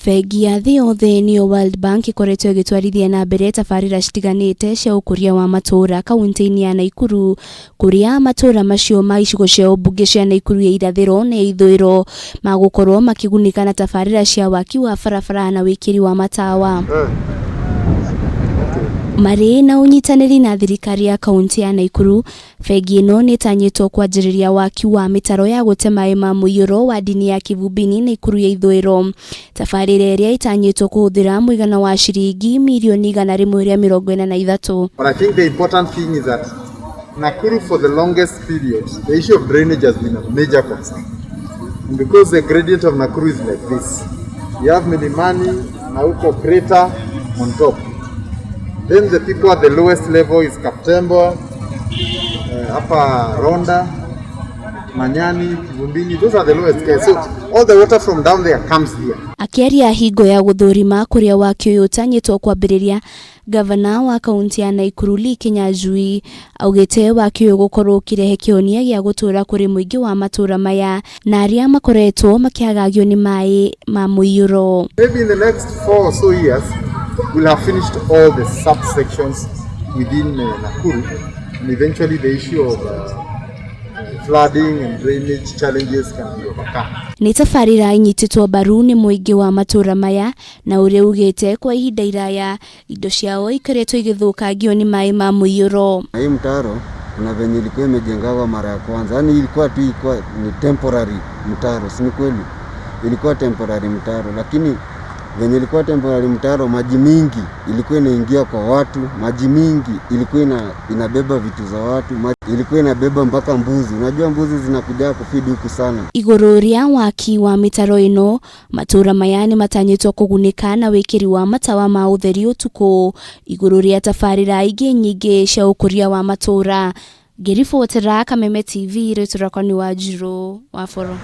Bengi ya thĩ yothe nĩyo World Bank ĩkoretwo ĩgĩtwarithia na mbere tabarĩra citiganĩte cia ũkũria wa matũũra kaunti-inĩ ya Naikuru kũrĩa matũũra macio ma icigo cia ũmbunge cia Naikuru ya irathĩro na ya ithũĩro magũkorwo makĩgunĩka na tabarĩra cia waki wa barabara na wĩkĩri wa matawa. Marĩ na ũnyitanĩri na thirikari ya kaunti ya Naikuru, bengi ĩno nĩ ĩtanyĩtwo kwanjĩrĩria waki wa mĩtaro ya gũte maĩ ma mũiyũro wadi-inĩ ya Kivumbini, Naikuru ya ithũĩro. Tabarĩra ĩrĩa ĩtanyĩtwo kũhũthĩra mũigana wa ciringi mirioni 143. But I think the important thing is that Nakuru for the longest period, the issue of drainage has been a major concern. And because the gradient of Nakuru is like this, you have Milimani na huko crater on top. Then the people at the lowest level is Kaptembwa, hapa Ronda, Manyani, Kivumbini. Those are the lowest guys. So all the water from down there comes here. Akĩaria hingo ya gũthũrima kũrĩa waki ũyũ ũtanyĩtwo kwambĩrĩria, gavana wa kaunti ya Naikuru Lee Kinyanjui augĩte waki ũyũ gũkorwo ũkĩrehe kĩhonia gĩa gũtũũra kũrĩ mũingĩ wa matũũra maya na arĩa makoretwo makĩagagio nĩ maĩ ma mũiyũro. Maybe in the next 4 or so years, we'll have finished all the subsections within Nakuru, and eventually the issue of flooding and drainage challenges can be overcome. Nĩ tabarĩra inyitĩtwo mbaru nĩ mũingĩ wa matũũra maya na ũrĩa ugĩte kwa ihinda iraya indo ciao ikoretwo igĩthũkangio nĩ maĩ ma mũiyũro. Na hii mtaro kuna venye ilikuwa imejengwa mara ya kwanza, yaani ilikuwa tu ilikuwa ni temporary mtaro, si ni kweli? Ilikuwa temporary mtaro, lakini venye ilikuwa temporary mtaro, maji mingi ilikuwa inaingia kwa watu, maji mingi ilikuwa inabeba vitu za watu, maji ilikuwa inabeba mpaka mbuzi. Unajua mbuzi zinakuja kufeed huku sana. Igũrũ rĩa waki wa mĩtaro ĩno, matũũra maya nĩ matanyĩtwo kũgunĩka na wĩkĩri wa matawa ma ũtheri ũtukũ igũrũ rĩa tabarĩra ingĩ nyingĩ cia ũkũria wa matũũra. Ngĩribotera Kameme TV, rĩtwa rĩakwa nĩ Wanjirũ wa Boro.